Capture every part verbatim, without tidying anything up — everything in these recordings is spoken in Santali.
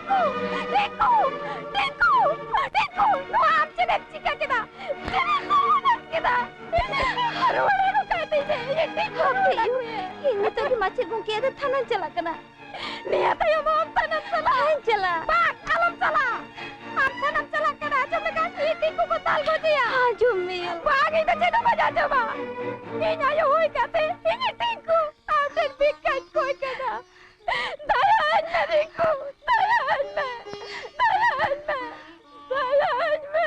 ᱨᱤᱝᱠᱩ! ᱨᱤᱝᱠᱩ! ᱨᱤᱝᱠᱩ! ᱱᱚᱣᱟ ᱟᱢ ᱪᱮᱫ ᱮᱢ ᱪᱤᱠᱟᱹ ᱠᱮᱫᱟ? ᱪᱮᱫ ᱮᱢ ᱠᱚᱨᱟᱣ ᱠᱮᱫᱟ? ᱨᱩᱣᱟᱹᱲ ᱟᱹᱜᱩ ᱠᱟᱭ ᱛᱤᱧ ᱢᱮ, ᱤᱧ ᱨᱤᱝᱠᱩ ᱦᱟᱯᱮ, ᱨᱩᱣᱟᱹᱲ ᱟᱹᱜᱩ ᱤᱧ, ᱢᱮ᱾ ᱤᱧ ᱱᱤᱛᱚᱜ ᱜᱮ ᱢᱟᱪᱮᱫ ᱜᱚᱢᱠᱮ ᱟᱫᱚ ᱛᱷᱟᱱᱟᱧ ᱪᱟᱞᱟᱜ ᱠᱟᱱᱟ᱾ ᱱᱤᱭᱟᱹ ᱛᱟᱭᱚᱢ ᱟᱢ ᱛᱷᱟᱱᱟᱢ ᱪᱟᱞᱟᱜᱼᱟ? ᱵᱟᱹᱧ ᱪᱟᱞᱟᱜᱼᱟ᱾ ᱵᱟᱝ, ᱟᱞᱚᱢ ᱪᱟᱞᱟᱜᱼᱟ᱾ ᱟᱢ ᱛᱷᱟᱱᱟᱢ ᱪᱟᱞᱟᱜ ᱠᱟᱱᱟ, ᱟᱸᱡᱚᱢ ᱞᱮᱠᱷᱟᱱ ᱤᱧ ᱨᱤᱝᱠᱩ ᱠᱚ ᱫᱟᱞ ᱜᱚᱡᱮᱭᱟ᱾ ᱟᱸᱡᱚᱢ ᱢᱮ᱾ ᱵᱟᱝ, ᱤᱧ ᱫᱚ ᱪᱮᱫ ᱦᱚᱸ ᱵᱟᱹᱧ ᱟᱸᱡᱚᱢᱟ᱾ ᱤᱧ ᱟᱭᱳ ᱦᱩᱭ ᱠᱟᱛᱮ ᱤᱧ ᱨᱤᱝᱠᱩ ᱟᱢ ᱴᱷᱮᱱ ᱵᱷᱤᱠᱠᱟᱧ ᱠᱚᱭ ᱠᱟᱱᱟ᱾ ᱫᱟᱭᱟᱧ ᱢᱮ ᱨᱤᱝᱠᱩ, ᱫᱟᱭᱟᱧ ᱢᱮ, ᱫᱟᱭᱟᱧ ᱢᱮ, ᱫᱟᱭᱟᱧ ᱢᱮ᱾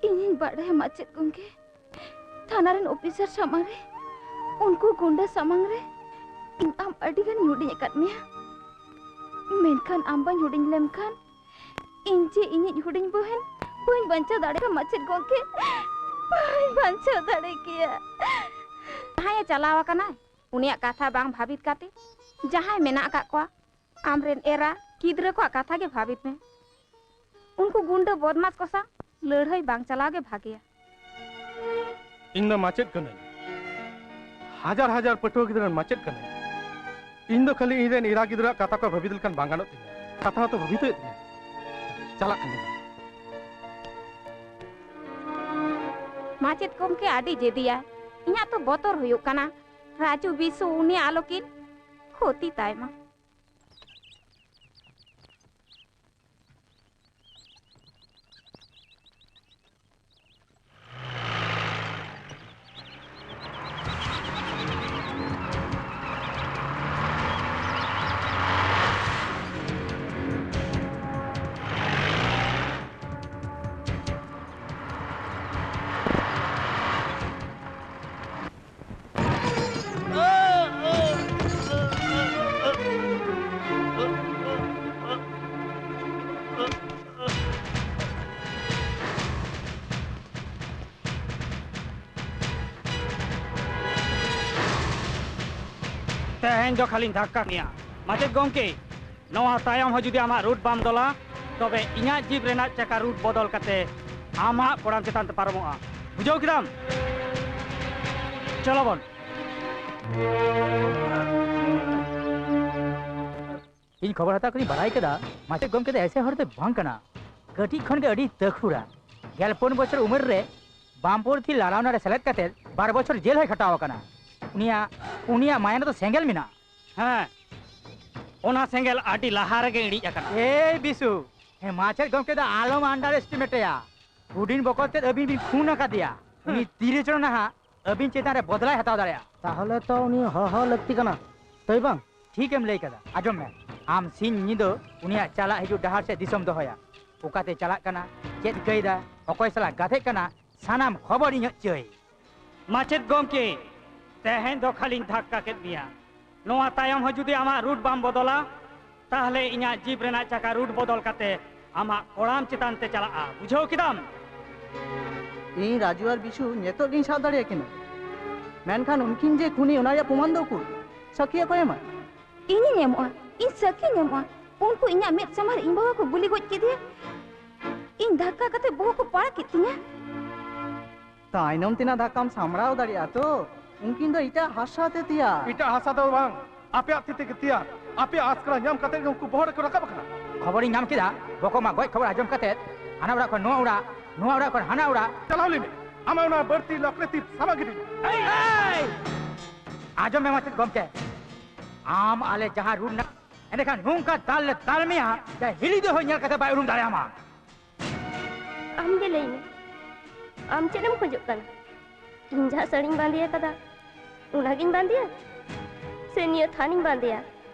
ᱤᱧᱤᱧ ᱵᱟᱰᱟᱭᱟ ᱢᱟᱪᱮᱫ ᱜᱚᱢᱠᱮ, ᱛᱷᱟᱱᱟ ᱨᱮᱱ ᱚᱯᱷᱤᱥᱟᱨ ᱥᱟᱢᱟᱝ ᱨᱮ, ᱩᱱᱠᱩ ᱜᱩᱱᱰᱟᱹ ᱥᱟᱢᱟᱝ ᱨᱮ ᱤᱧ ᱟᱢ ᱟᱹᱰᱤ ᱜᱟᱱᱤᱧ ᱦᱩᱰᱤᱧ ᱟᱠᱟᱫ ᱢᱮᱭᱟ, ᱢᱮᱱᱠᱷᱟᱱ ᱟᱢ ᱵᱟᱹᱧ ᱦᱩᱰᱤᱧ ᱞᱮᱢ ᱠᱷᱟᱱ ᱤᱧ ᱡᱮ ᱤᱧᱤᱡ ᱦᱩᱰᱤᱧ ᱵᱚᱦᱮᱱ ᱵᱟᱹᱧ ᱵᱟᱧᱪᱟᱣ ᱫᱟᱲᱮ ᱠᱮᱭᱟ ᱢᱟᱪᱮᱫ ᱜᱚᱢᱠᱮ, ᱵᱟᱹᱧ ᱵᱟᱧᱪᱟᱣ ᱫᱟᱲᱮ ᱠᱮᱭᱟ᱾ ᱡᱟᱦᱟᱸᱭᱮ ᱪᱟᱞᱟᱣ ᱟᱠᱟᱱᱟᱭ, ᱩᱱᱤᱭᱟᱜ ᱠᱟᱛᱷᱟ ᱵᱟᱝ ᱵᱷᱟᱵᱤᱛ ᱠᱟᱛᱮ ᱡᱟᱦᱟᱸᱭ ᱢᱮᱱᱟᱜ ᱟᱠᱟᱫ ᱠᱚᱣᱟ, ᱟᱢᱨᱮᱱ ᱮᱨᱟ, ᱜᱤᱫᱽᱨᱟᱹ ᱠᱚᱣᱟᱜ ᱠᱟᱛᱷᱟ ᱜᱮ ᱵᱷᱟᱵᱤᱛ ᱢᱮ᱾ ᱩᱱᱠᱩ ᱜᱩᱱᱰᱟᱹ ᱵᱚᱫᱢᱟᱥ ᱠᱚ ᱥᱟᱶ ᱞᱟᱹᱲᱦᱟᱹᱭ ᱵᱟᱝ ᱪᱟᱞᱟᱣ ᱜᱮ ᱵᱷᱟᱜᱮᱭᱟ᱾ ᱤᱧ ᱫᱚ ᱢᱟᱪᱮᱫ ᱠᱟᱹᱱᱟᱹᱧ, ᱦᱟᱡᱟᱨ ᱦᱟᱡᱟᱨ ᱯᱟᱹᱴᱷᱩᱣᱟᱹ ᱜᱤᱫᱽᱨᱟᱹ ᱨᱮᱱ ᱢᱟᱪᱮᱫ ᱠᱟᱹᱱᱟᱹᱧ᱾ ᱤᱧ ᱫᱚ ᱠᱷᱟᱹᱞᱤ ᱤᱧ ᱨᱮᱱ ᱮᱨᱟ ᱜᱤᱫᱽᱨᱟᱹᱣᱟᱜ ᱠᱟᱛᱷᱟ ᱠᱚ ᱵᱷᱟᱹᱵᱤᱛ ᱞᱮᱠᱷᱟᱱ ᱵᱟᱝ ᱜᱟᱱᱚᱜ ᱛᱤᱧᱟ, ᱠᱟᱛᱷᱟ ᱦᱚᱸᱛᱚ ᱵᱷᱟᱹᱵᱤᱛ ᱦᱩᱭᱩᱜ ᱛᱤᱧᱟ᱾ ᱪᱟᱞᱟᱜ ᱠᱟᱹᱱᱟᱹᱧ᱾ ᱢᱟᱪᱮᱫ ᱜᱚᱢᱠᱮ ᱟᱹᱰᱤ ᱡᱮᱫᱤᱭᱟ᱾ ᱤᱧᱟᱜ ᱛᱚ ᱵᱚᱛᱚᱨ ᱦᱩᱭᱩᱜ ᱠᱟᱱᱟ ᱨᱟᱡᱩ ᱵᱤᱥᱩ ᱩᱱᱤ ᱟᱞᱚᱠᱤᱱ ᱠᱷᱚᱛᱤ ᱛᱟᱭ ᱢᱟ᱾ ᱛᱮᱦᱮᱧ ᱫᱚ ᱠᱷᱟᱹᱞᱤᱧ ᱫᱷᱟᱠᱠᱟ ᱢᱮᱭᱟ᱾ ᱢᱟᱪᱮᱫ ᱜᱚᱢᱠᱮ, ᱱᱚᱣᱟ ᱛᱟᱭᱚᱢ ᱦᱚᱸ ᱡᱩᱫᱤ ᱟᱢᱟᱜ ᱨᱩᱴ ᱵᱟᱢ ᱫᱚᱞᱟ, ᱛᱚᱵᱮ ᱤᱧᱟᱹᱜ ᱡᱤᱯ ᱨᱮᱱᱟᱜ ᱪᱟᱠᱟ ᱨᱩᱴ ᱵᱚᱫᱚᱞ ᱠᱟᱛᱮ ᱟᱢᱟᱜ ᱠᱚᱲᱟᱢ ᱪᱮᱛᱟᱱ ᱛᱮ ᱯᱟᱨᱚᱢᱚᱜᱼᱟ᱾ ᱵᱩᱡᱷᱟᱹᱣ ᱠᱮᱫᱟᱢ? ᱪᱚᱞᱚ ᱵᱚᱱ᱾ ᱠᱷᱚᱵᱚᱨ ᱦᱟᱛᱟᱣ ᱠᱟᱛᱮᱧ ᱵᱟᱲᱟᱭ ᱠᱮᱫᱟ, ᱢᱟᱪᱮᱫ ᱜᱚᱢᱠᱮ ᱫᱚ ᱮᱥᱮ ᱦᱚᱲ ᱫᱚ ᱵᱟᱝ ᱠᱟᱱᱟ᱾ ᱠᱟᱹᱴᱤᱡ ᱠᱷᱚᱱ ᱜᱮ ᱟᱹᱰᱤ ᱛᱟᱹᱠᱷᱩᱲᱟ᱾ ᱜᱮᱞ ᱯᱩᱱ ᱵᱚᱪᱷᱚᱨ ᱩᱢᱮᱨ ᱨᱮ ᱵᱟᱢᱯᱚᱱᱛᱷᱤ ᱞᱟᱲᱟᱣᱱᱟ ᱨᱮ ᱥᱮᱞᱮᱫ ᱠᱟᱛᱮ ᱵᱟᱨ ᱵᱚᱪᱷᱚᱨ ᱡᱮᱞ ᱦᱚᱸᱭ ᱠᱷᱟᱴᱟᱣ ᱟᱠᱟᱱᱟ᱾ ᱩᱱᱤᱭᱟᱜ, ᱩᱱᱤᱭᱟᱜ ᱢᱟᱭᱟᱢ ᱨᱮᱫᱚ ᱥᱮᱸᱜᱮᱞ ᱢᱮᱱᱟᱜᱼᱟ᱾ ᱦᱮᱸ, ᱚᱱᱟ ᱥᱮᱸᱜᱮᱞ ᱟᱹᱰᱤ ᱞᱟᱦᱟ ᱨᱮᱜᱮ ᱤᱬᱤᱡ ᱟᱠᱟᱱᱟ᱾ ᱮᱭ ᱵᱤᱥᱩ, ᱦᱮᱸ, ᱢᱟᱪᱮᱫ ᱜᱚᱢᱠᱮ ᱫᱚ ᱟᱞᱚᱢ underestimate ᱮᱭᱟ᱾ ᱦᱩᱰᱤᱧ ᱵᱚᱠᱚᱛ ᱛᱮᱫ ᱟᱹᱵᱤᱱ ᱵᱤᱱ ᱠᱷᱩᱱ ᱟᱠᱟᱫᱮᱭᱟ᱾ ᱩᱱᱤ ᱛᱤᱨᱮ ᱪᱚ ᱱᱟᱦᱟᱜ ᱟᱹᱵᱤᱱ ᱪᱮᱛᱟᱱ ᱨᱮ ᱵᱚᱫᱞᱟᱭ ᱦᱟᱛᱟᱣ ᱫᱟᱲᱮᱭᱟᱜᱼᱟ᱾ ᱛᱟᱦᱚᱞᱮ ᱛᱚ ᱩᱱᱤ ᱦᱚᱦᱚ ᱞᱟᱹᱠᱛᱤ ᱠᱟᱱᱟ, ᱛᱟᱹᱭ ᱵᱟᱝ? ᱴᱷᱤᱠᱮᱢ ᱞᱟᱹᱭ ᱠᱟᱫᱟ᱾ ᱟᱸᱡᱚᱢ ᱢᱮ, ᱟᱢ ᱥᱤᱧ ᱧᱤᱫᱟᱹ ᱩᱱᱤᱭᱟᱜ ᱪᱟᱞᱟᱜ ᱦᱤᱡᱩᱜ ᱰᱟᱦᱟᱨ ᱥᱮᱫ ᱫᱤᱥᱟᱹᱢ ᱫᱚᱦᱚᱭᱟ᱾ ᱚᱠᱟᱛᱮ ᱪᱟᱞᱟᱜ ᱠᱟᱱᱟ, ᱪᱮᱫ ᱪᱤᱠᱟᱹᱭᱮᱫᱟ, ᱚᱠᱚᱭ ᱥᱟᱞᱟᱜ ᱜᱟᱛᱮᱜ ᱠᱟᱱᱟ, ᱥᱟᱱᱟᱢ ᱠᱷᱚᱵᱚᱨ ᱤᱧ ᱦᱚᱪᱚᱭ᱾ ᱢᱟᱪᱮᱫ ᱜᱚᱢᱠᱮ, ᱛᱮᱦᱮᱧ ᱫᱚ ᱠᱷᱟᱹᱞᱤᱧ ᱫᱷᱟᱠᱠᱟ ᱠᱮᱫ ᱢᱮᱭᱟ᱾ ᱱᱚᱣᱟ ᱛᱟᱭᱚᱢ ᱦᱚᱸ ᱡᱩᱫᱤ ᱟᱢᱟᱜ ᱨᱩᱴ ᱵᱟᱢ ᱵᱚᱫᱚᱞᱟ, ᱛᱟᱦᱞᱮ ᱤᱧᱟᱜ ᱡᱤᱯ ᱨᱮᱱᱟᱜ ᱪᱟᱠᱟ ᱨᱩᱴ ᱵᱚᱫᱚᱞ ᱠᱟᱛᱮ ᱟᱢᱟᱜ ᱠᱚᱲᱟᱢ ᱪᱮᱛᱟᱱ ᱛᱮ ᱪᱟᱞᱟᱜᱼᱟ, ᱵᱩᱡᱷᱟᱹᱣ ᱠᱮᱫᱟᱢ? ᱤᱧ ᱨᱟᱡᱩ ᱟᱨ ᱵᱤᱥᱩ ᱱᱤᱛᱚᱜ ᱜᱤᱧ ᱥᱟᱵ ᱫᱟᱲᱮᱭᱟᱠᱤᱱᱟ, ᱢᱮᱱᱠᱷᱟᱱ ᱩᱱᱠᱤᱱ ᱡᱮ ᱠᱷᱩᱱᱤ, ᱚᱱᱟ ᱨᱮᱭᱟᱜ ᱯᱨᱚᱢᱟᱱ ᱫᱚ ᱩᱠᱩᱨ? ᱥᱟᱹᱠᱷᱤ ᱚᱠᱚᱭ ᱮᱢᱟ? ᱤᱧᱤᱧ ᱮᱢᱚᱜᱼᱟ, ᱤᱧ ᱥᱟᱹᱠᱷᱤᱧ ᱮᱢᱚᱜᱼᱟ᱾ ᱩᱱᱠᱩ ᱤᱧᱟᱜ ᱢᱮᱫ ᱥᱟᱢᱟᱝ ᱨᱮ ᱤᱧ ᱵᱟᱵᱟ ᱠᱚ ᱜᱩᱞᱤ ᱜᱚᱡ ᱠᱮᱫᱮᱭᱟ᱾ ᱤᱧ ᱫᱷᱟᱠᱠᱟ ᱠᱟᱛᱮ ᱵᱚᱦᱚᱜ ᱠᱚ ᱯᱟᱲᱟᱜ ᱠᱮᱫ ᱛᱤᱧᱟ᱾ ᱛᱟᱭᱱᱚᱢ ᱛᱮᱱᱟᱜ ᱫᱷᱟᱠᱠᱟᱢ ᱥᱟᱢᱵᱲᱟᱣ ᱫᱟᱲᱮᱭᱟᱜᱼᱟ ᱛᱚ? ᱩᱱᱠᱤᱱ ᱫᱚ ᱮᱴᱟᱜ ᱦᱟᱥᱟ ᱛᱮ ᱛᱮᱭᱟᱨ᱾ ᱮᱴᱟᱜ ᱦᱟᱥᱟ ᱫᱚ ᱵᱟᱝ, ᱟᱯᱮᱭᱟᱜ ᱛᱤ ᱛᱮᱜᱮ ᱛᱮᱭᱟᱨ᱾ ᱟᱯᱮᱭᱟᱜ ᱟᱥᱠᱨᱟ ᱧᱟᱢ ᱠᱟᱛᱮ ᱜᱮ ᱩᱱᱠᱩ ᱵᱚᱦᱚᱜ ᱨᱮᱠᱚ ᱨᱟᱠᱟᱵ ᱟᱠᱟᱱᱟ᱾ ᱠᱷᱚᱵᱚᱨᱤᱧ ᱧᱟᱢ ᱠᱮᱫᱟ, ᱵᱚᱠᱚ ᱢᱟ ᱜᱚᱡ ᱠᱷᱚᱵᱚᱨ ᱟᱸᱡᱚᱢ ᱠᱟᱛᱮ ᱦᱟᱱᱟ ᱚᱲᱟᱜ ᱠᱷᱚᱱ ᱱᱚᱣᱟ ᱚᱲᱟᱜ, ᱱᱚᱣᱟ ᱚᱲᱟᱜ ᱠᱷᱚᱱ ᱦᱟᱱᱟ ᱚᱲᱟᱜ᱾ ᱪᱟᱞᱟᱣ ᱞᱟᱹᱭ ᱢᱮ, ᱟᱢᱟᱜ ᱚᱱᱟ ᱵᱟᱹᱲᱛᱤ ᱞᱚᱠᱨᱮ ᱛᱤ ᱥᱟᱢᱟᱜ ᱜᱤᱰᱤ ᱢᱮ᱾ ᱮᱭ! ᱟᱸᱡᱚᱢ ᱢᱮ ᱢᱟᱪᱮᱫ ᱜᱚᱢᱠᱮ, ᱟᱢ ᱟᱞᱮ ᱡᱟᱦᱟᱸ ᱨᱩᱴ ᱨᱮᱱᱟᱜ, ᱮᱸᱰᱮᱠᱷᱟᱱ ᱱᱚᱝᱠᱟ ᱫᱟᱞ ᱞᱮ ᱫᱟᱞ ᱢᱮᱭᱟ ᱡᱮ ᱦᱤᱞᱤ ᱫᱚ ᱦᱚᱸ ᱧᱮᱞ ᱠᱟᱛᱮ ᱵᱟᱭ ᱩᱨᱩᱢ ᱫᱟᱲᱮᱭᱟᱢᱟ᱾ ᱟᱢ ᱜᱮ ᱞᱟᱹᱭ ᱢᱮ, ᱟᱢ ᱪᱮᱫ ᱮᱢ ᱠᱷᱚᱡᱚᱜ ᱠᱟᱱᱟ? ᱤᱧ ᱡᱟᱦᱟᱸ ᱥᱟᱹᱲᱤᱧ ᱵᱟᱸᱫᱮ ᱟᱠᱟᱫᱟ, ᱚᱱᱟᱜᱤᱧ ᱵᱟᱸᱫᱮᱭᱟ? ᱥᱮ ᱱᱤᱭᱟᱹ ᱛᱷᱟᱱᱤᱧ ᱵᱟᱸᱫᱮᱭᱟ?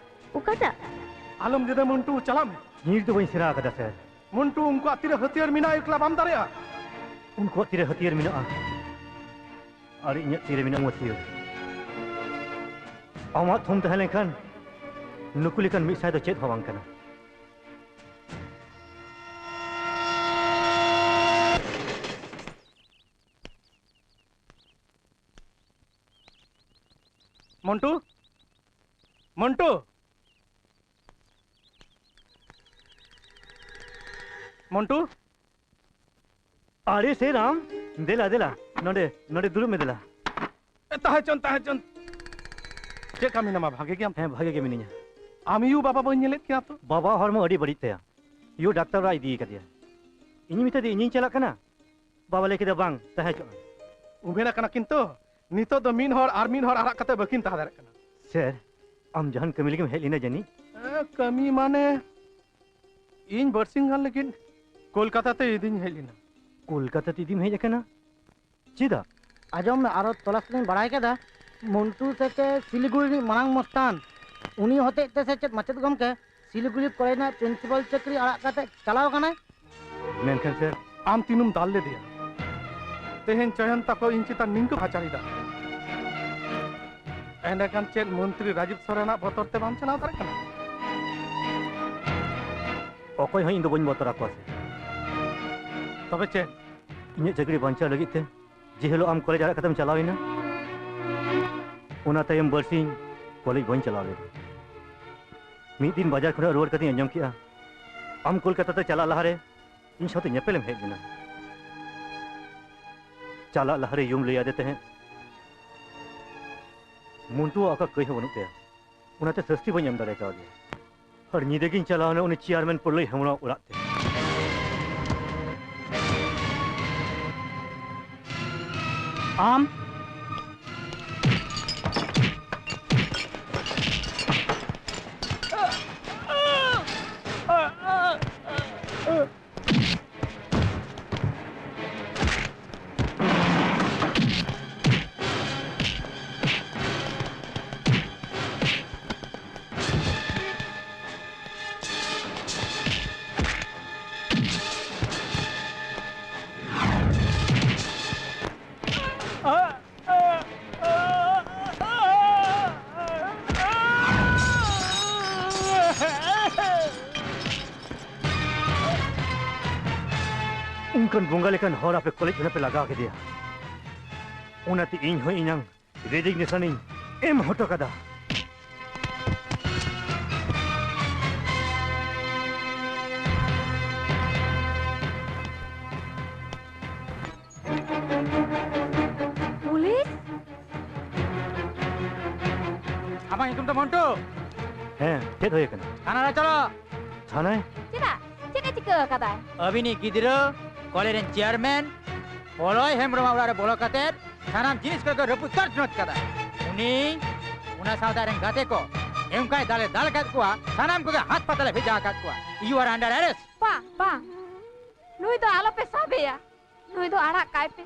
ᱚᱠᱟᱴᱟᱜ? ᱟᱞᱚᱢ ᱡᱮᱫᱟ ᱢᱚᱱᱴᱩ, ᱪᱟᱞᱟᱜ ᱢᱮ᱾ ᱧᱤᱨ ᱫᱚ ᱵᱟᱹᱧ ᱥᱮᱬᱟ ᱟᱠᱟᱫᱟ ᱥᱮᱨ᱾ ᱢᱚᱱᱴᱩ, ᱩᱱᱠᱩᱣᱟᱜ ᱛᱤᱨᱮ ᱦᱟᱹᱛᱭᱟᱹᱨ ᱢᱮᱱᱟᱜᱼᱟ, ᱮᱠᱞᱟ ᱵᱟᱢ ᱫᱟᱲᱮᱭᱟᱜᱼᱟ᱾ ᱩᱱᱠᱩᱣᱟᱜ ᱛᱤᱨᱮ ᱦᱟᱹᱛᱭᱟᱹᱨ ᱢᱮᱱᱟᱜᱼᱟ ᱟᱨ ᱤᱧᱟᱹᱜ ᱛᱤᱨᱮ ᱢᱮᱱᱟᱜᱼᱟ ᱦᱟᱹᱛᱭᱟᱹᱨ᱾ ᱟᱢᱟᱜ ᱛᱷᱩᱢ ᱛᱟᱦᱮᱸ ᱞᱮᱱᱠᱷᱟᱱ ᱱᱩᱠᱩ ᱞᱮᱠᱟᱱ ᱢᱤᱫ ᱥᱟᱭ ᱫᱚ ᱪᱮᱫ ᱦᱚᱸ ᱵᱟᱝ ᱠᱟᱱᱟ᱾ ᱢᱚᱱᱴᱩ, ᱢᱚᱱᱴᱩ, ᱢᱚᱱᱴᱩ᱾ ᱟᱨᱮ ᱥᱮ ᱨᱟᱢ, ᱫᱮᱞᱟ, ᱫᱮᱞᱟ, ᱱᱚᱰᱮ, ᱱᱚᱰᱮ ᱫᱩᱲᱩᱵ ᱢᱮ, ᱫᱮᱞᱟ᱾ ᱮ, ᱛᱟᱦᱮᱸ ᱪᱚᱱ, ᱛᱟᱦᱮᱸ ᱪᱚᱱ᱾ ᱪᱮᱫ ᱞᱮᱠᱟ ᱢᱮᱱᱟᱢᱟ? ᱵᱷᱟᱜᱮ ᱜᱮᱭᱟᱢ? ᱦᱮᱸ, ᱵᱷᱟᱜᱮ ᱜᱮ ᱢᱤᱱᱟᱹᱧᱟ᱾ ᱟᱢ ᱭᱩ ᱵᱟᱵᱟ ᱵᱟᱹᱧ ᱧᱮᱞᱮᱫ ᱠᱤᱱᱟ ᱛᱚ? ᱵᱟᱵᱟ ᱦᱚᱲᱢᱚ ᱟᱹᱰᱤ ᱵᱟᱹᱲᱤᱡ ᱛᱟᱭᱟ᱾ ᱭᱩ ᱰᱟᱠᱛᱟᱨ ᱚᱲᱟᱜ ᱤᱫᱤ ᱠᱟᱫᱮᱭᱟ᱾ ᱤᱧ ᱢᱮᱛᱟ ᱫᱮᱭᱟ ᱤᱧᱤᱧ ᱪᱟᱞᱟᱜ ᱠᱟᱱᱟ᱾ ᱵᱟᱵᱟ ᱞᱟᱹᱭ ᱠᱮᱫᱟ, "ᱵᱟᱝ, ᱛᱟᱦᱮᱸ ᱦᱚᱪᱚᱜ ᱢᱮ᱾" ᱩᱢᱮᱨ ᱟᱠᱟᱱᱟ ᱠᱤᱱ ᱛᱚ, ᱱᱤᱛᱚᱜ ᱫᱚ ᱢᱤᱫ ᱦᱚᱲ ᱟᱨ ᱢᱤᱫ ᱦᱚᱲ ᱟᱨᱟᱜ ᱠᱟᱛᱮ ᱵᱟᱹᱠᱤᱱ ᱛᱟᱦᱮᱸ ᱫᱟᱲᱮᱭᱟᱜ ᱠᱟᱱᱟ᱾ ᱥᱮᱨ, ᱟᱢ ᱡᱟᱦᱟᱱ ᱠᱟᱹᱢᱤ ᱞᱟᱹᱜᱤᱫ ᱮᱢ ᱦᱮᱡ ᱞᱮᱱᱟ ᱡᱟᱹᱱᱤᱡ? ᱮ, ᱠᱟᱹᱢᱤ ᱢᱟᱱᱮ, ᱤᱧ ᱵᱟᱨᱥᱤᱧ ᱜᱟᱱ ᱞᱟᱹᱜᱤᱫ ᱠᱳᱞᱠᱟᱛᱟ ᱛᱮ ᱤᱫᱤᱧ ᱦᱮᱡ ᱞᱮᱱᱟ᱾ ᱠᱳᱞᱠᱟᱛᱟ ᱛᱮ ᱤᱫᱤᱢ ᱦᱮᱡ ᱟᱠᱟᱱᱟ? ᱪᱮᱫᱟᱜ? ᱟᱸᱡᱚᱢ ᱢᱮ, ᱟᱨᱚ ᱛᱚᱞᱟᱥ ᱠᱟᱛᱮᱧ ᱵᱟᱲᱟᱭ ᱠᱮᱫᱟ, ᱢᱚᱱᱴᱩ ᱥᱮ ᱪᱮᱫ ᱥᱤᱞᱤᱜᱩᱲᱤ ᱨᱤᱱᱤᱡ ᱢᱟᱨᱟᱝ ᱢᱚᱥᱛᱟᱱ, ᱩᱱᱤ ᱦᱚᱛᱮᱡ ᱛᱮ ᱥᱮ ᱪᱮᱫ ᱢᱟᱪᱮᱫ ᱜᱚᱢᱠᱮ ᱥᱤᱞᱤᱜᱩᱲᱤ ᱠᱚᱞᱮᱡᱽ ᱨᱮᱱᱟᱜ ᱯᱨᱤᱱᱥᱤᱯᱟᱞ ᱪᱟᱹᱠᱨᱤ ᱟᱲᱟᱜ ᱠᱟᱛᱮ ᱪᱟᱞᱟᱣ ᱠᱟᱱᱟᱭ᱾ ᱢᱮᱱᱠᱷᱟᱱ ᱥᱮᱨ, ᱟᱢ ᱛᱤᱱᱟᱹᱢ ᱫᱟᱞ ᱞᱮᱫᱮᱭᱟ? ᱛᱮᱦᱮᱧ ᱪᱚᱭᱚᱱ ᱛᱟᱠᱚ ᱤᱧ ᱪᱮᱛᱟᱱ ᱱᱤᱝᱠᱟᱹ ᱱᱟᱦᱟᱪᱟᱨ ᱮᱫᱟ᱾ ᱮᱸᱰᱮᱠᱷᱟᱱ ᱪᱮᱫ ᱢᱚᱱᱛᱨᱤ ᱨᱟᱡᱤᱵ ᱥᱚᱨᱮᱱᱟᱜ ᱵᱚᱛᱚᱨ ᱛᱮ ᱵᱟᱢ ᱪᱟᱞᱟᱣ ᱫᱟᱲᱮᱭᱟᱜ ᱠᱟᱱᱟ? ᱚᱠᱚᱭ ᱦᱚᱸ ᱤᱧ ᱫᱚ ᱵᱟᱹᱧ ᱵᱚᱛᱚᱨ ᱟᱠᱚᱣᱟ ᱥᱮᱨ᱾ ᱛᱚᱵᱮ ᱪᱮᱫ? ᱤᱧᱟᱹᱜ ᱪᱟᱹᱠᱨᱤ ᱵᱟᱧᱪᱟᱣ ᱞᱟᱹᱜᱤᱫ ᱛᱮ ᱡᱮ ᱦᱤᱞᱳᱜ ᱟᱢ ᱠᱚᱞᱮᱡᱽ ᱟᱲᱟᱜ ᱠᱟᱛᱮᱢ ᱪᱟᱞᱟᱣ ᱮᱱᱟ, ᱚᱱᱟ ᱛᱟᱭᱚᱢ ᱵᱟᱨᱥᱤᱧ ᱠᱚᱞᱮᱡᱽ ᱵᱟᱹᱧ ᱪᱟᱞᱟᱣ ᱞᱮᱫᱟ᱾ ᱢᱤᱫ ᱫᱤᱱ ᱵᱟᱡᱟᱨ ᱠᱷᱚᱱᱟᱜ ᱨᱩᱣᱟᱹᱲ ᱠᱟᱛᱮᱧ ᱟᱸᱡᱚᱢ ᱠᱮᱜᱼᱟ, ᱟᱢ ᱠᱳᱞᱠᱟᱛᱟ ᱛᱮ ᱪᱟᱞᱟᱜ ᱞᱟᱦᱟᱨᱮ ᱤᱧ ᱥᱟᱶᱛᱮ ᱧᱮᱯᱮᱞᱮᱢ ᱦᱮᱡ ᱞᱮᱱᱟ᱾ ᱪᱟᱞᱟᱜ ᱞᱟᱦᱟᱨᱮ ᱭᱩᱢ ᱞᱟᱹᱭ ᱟᱫᱮ ᱛᱟᱦᱮᱸᱫ, ᱢᱚᱱᱴᱩᱣᱟᱜ ᱚᱠᱟ ᱠᱟᱹᱭ ᱦᱚᱸ ᱵᱟᱹᱱᱩᱜ ᱛᱟᱭᱟ, ᱚᱱᱟᱛᱮ ᱥᱟᱹᱥᱛᱤ ᱵᱟᱹᱧ ᱮᱢ ᱫᱟᱲᱮ ᱠᱟᱣᱫᱮᱭᱟ᱾ ᱟᱨ ᱧᱤᱫᱟᱹ ᱜᱤᱧ ᱪᱟᱞᱟᱣ ᱮᱱᱟ ᱩᱱᱤ ᱪᱮᱭᱟᱨᱢᱮᱱ ᱯᱨᱚᱞᱚᱭ ᱦᱮᱢᱵᱽᱨᱚᱢᱟᱜ ᱚᱲᱟᱜ ᱛᱮ᱾ ᱟᱢ? ᱚᱱᱠᱟᱱ ᱵᱚᱸᱜᱟ ᱞᱮᱠᱟᱱ ᱦᱚᱲ ᱟᱯᱮ ᱠᱚᱞᱮᱡᱽ ᱠᱷᱚᱱᱟᱜ ᱯᱮ ᱞᱟᱜᱟᱣ ᱠᱮᱫᱮᱭᱟ, ᱚᱱᱟᱛᱮ ᱤᱧ ᱦᱚᱸ ᱤᱧᱟᱝ ᱨᱮᱡᱤᱜᱱᱮᱥᱚᱱ ᱤᱧ ᱮᱢ ᱦᱚᱴᱚ ᱠᱟᱫᱟ᱾ ᱯᱩᱞᱤᱥ? ᱟᱢᱟᱜ ᱧᱩᱛᱩᱢ ᱫᱚ ᱢᱚᱱᱴᱩ? ᱦᱮᱸ, ᱪᱮᱫ ᱦᱩᱭ ᱟᱠᱟᱱᱟ? ᱛᱷᱟᱱᱟ ᱨᱮ ᱪᱚᱞᱚ᱾ ᱛᱷᱟᱱᱟᱭ? ᱪᱮᱫᱟᱜ? ᱪᱮᱫ ᱮ ᱪᱤᱠᱟᱹ ᱟᱠᱟᱫᱟᱭ? ᱟᱹᱵᱤᱱᱤᱡ ᱜᱤᱫᱽᱨᱟᱹ ᱠᱚᱞᱮᱡᱽ ᱨᱮᱱ ᱪᱮᱭᱟᱨᱢᱮᱱ ᱯᱚᱞᱚᱭ ᱦᱮᱢᱵᱨᱚᱢᱟᱜ ᱚᱲᱟᱜ ᱨᱮ ᱵᱚᱞᱚ ᱠᱟᱛᱮ ᱥᱟᱱᱟᱢ ᱡᱤᱱᱤᱥ ᱠᱚᱜᱮ ᱨᱟᱹᱯᱩᱫ ᱛᱚᱪᱱᱚᱪ ᱠᱟᱫᱟᱭ᱾ ᱩᱱᱤ, ᱚᱱᱟ ᱥᱟᱶᱛᱟ ᱨᱮᱱ ᱜᱟᱛᱮ ᱠᱚ ᱮᱢᱠᱟᱭ ᱫᱟᱞᱮ ᱫᱟᱞ ᱟᱠᱟᱫ ᱠᱚᱣᱟ, ᱥᱟᱱᱟᱢ ᱠᱚᱜᱮ ᱦᱟᱥᱯᱟᱛᱟᱞ ᱮ ᱵᱷᱮᱡᱟ ᱟᱠᱟᱫ ᱠᱚᱣᱟ᱾ You are under arrest᱾ ᱵᱟᱝ, ᱵᱟᱝ, ᱱᱩᱭ ᱫᱚ ᱟᱞᱚᱯᱮ ᱥᱟᱵᱮᱭᱟ᱾ ᱱᱩᱭ ᱫᱚ ᱟᱲᱟᱜ ᱠᱟᱭ ᱯᱮ᱾